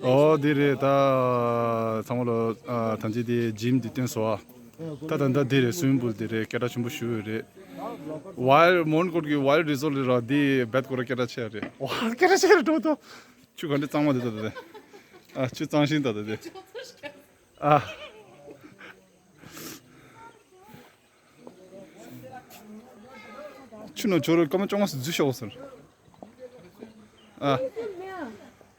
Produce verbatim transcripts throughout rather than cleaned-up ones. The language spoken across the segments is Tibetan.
ཨོ་འདི་རེད། ད་ཚང་མ་ལ་ཨ་ཐམས་ཅད་དེ་ཇིམ་འདི་སྟོན་སོང་ཨ། ད་ད་ད་འདི་རེད། སུའི་མིང་པུལ་འདི་རེད། སྐད་གྲགས་ཆེན་པོ་ཞུ་ཡོད་རེད། ཝའིལ་མོན་གྷོ་གི་ཝའིལ་རི་སོར་ཊི་ར་འདི་རྦད་སྐོར་སྐད་གྲགས་ཆེ་རེད། ཝ་སྐད་གྲགས་ཆེ་རེད་འགྲོ་ཏོ། ཆུ་ག་འདྲ་གཙང་མ་འདི་ད་ད་དེ། ཨ་ཆུ་གཙང་ཤིང་ད་ད་དེ། ཨ། ཆུ་ནང་ཇོ་རུ་སྐར་མ་བཅོ་ལྔ་ཙམ་འཛུལ་ཤོག་ཟེར། ཨ།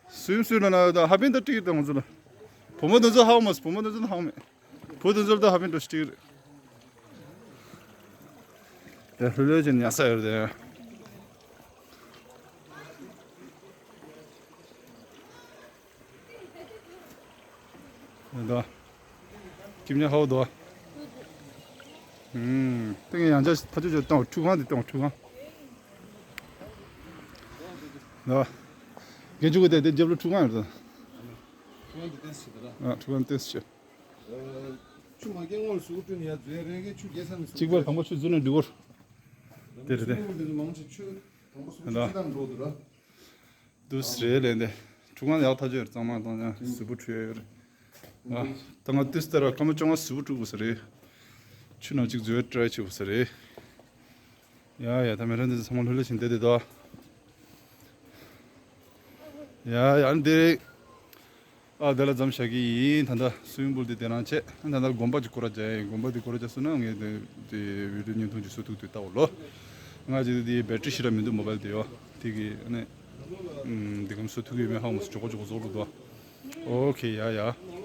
སུའི་སུའི་ལ་ན་ད་ཧ་པན་ད་ཏིག་ད་ང་ཚོ་ལ། བུ་མོ་དེ་ཚོ་ཧ་མ་སི་བུ་མོ་དེ་ཚོ་ཧ་མེད། བུ་དེ་ཚོ་ད་ཧ་པན་ད་ཏིག་རེད། དེ་ལྷོད་ལྷོད་ཅན་ཉལ་ས་ཡོད་དེ། ད། ཀིམ་ཉ་ཧའོ་དོ། ཨུམ། ཏེང་ཡང་ཅ་ཐ་ཆུ་ཆུ་ཏང་ཁྲུ་ཁང་དེ་ཏང་ཁྲུ་ཁང་། ད། གན་ཆུ་གོ་དེ་དེ་རྒྱབ་ལོ་ཁྲུ་ཁང་ཡོད་ད། ཁྲུ་ཁང་དེ་ཏེས་ཆེ་ད་ར། ཨ་ཁྲུ་ཁང་ཏེས་ཆེ། ཆུ་མ་སྐྱེ་སྔོན་ལ་ཟུག་སྐྲུན་ཡ་རྫུས་རེ་གེ་ཆུ་རྒྱས་ས་ནས་ཟུག་གཅིག་པར་དང་པོ་ཆུ་རྫུས་ནས་འགྲིག་གོ། དེ་རེད་དེ། ཆུ་མང་ཆེ་ཆུ་དང་པོ་ཟུག་ཆུ་དང་འགྲོ་འདུག་ར། དུས་རེད་ལས་འདི། ཁྲུ་ཁང་ཡག་ཐག་ཆོད་རེད། གཙང་མ་གཏོང་ཡང་ཟུར་པོ་ཁྲུས་ཡོད་རེད། ཨ། ད་ང་དུས་ལྟར་སྐར་མ་བཅོ་ལྔ་ཟུར་པོ་ཁྲུ་དགོས་ས་རེད། ཆུ་ནང་གཅིག་འཛུལ་ཊ་རའི་བྱེད་དགོས་ས་རེད། ཡ་ཡ་ད་མེ་རོ་འདི་ཚང་མ་ལྷོད་ལྷོད་བྱས་བསྡད་དེ་དོ། ཡ་ཡ་འདི་རེད། ཨ་དེ་ལ་མཚམས་བཞག་གི་ཡིན། ད་ལྟ་སུའི་མིང་པུལ་དེ་དེ་རང་བྱས། ད་ལྟ་དགོན་པ་ཅིག་སྐོར་ར་རྒྱག་ཡིན། དགོན་པ་དེ་སྐོར་ར་རྒྱག་སོང་ན་ངས་དེ་དེ་བི་ཌིའོ་བརྙན་ཐུང་ཅིག་བཟོ་ཐུབ་དུས་ལྟ་བ་ལོ། ང་ཅིག་དེ་བེ་ཊི་རི་ཞེ་དྲག་མི་འདུག་མོ་བྷལ་དེ་ཡོ། དེ་གི་ཨ་ནི་ཨམ་འདི་གམ་བཟོ་ཐུབ་ཀྱི་མེད་ཧ་མོ་སོ་ཇོ་གོ་ཇོ་གོ་བཟོ་རུ་དོ། ཨོ་ཁེ་ཡ་ཡ།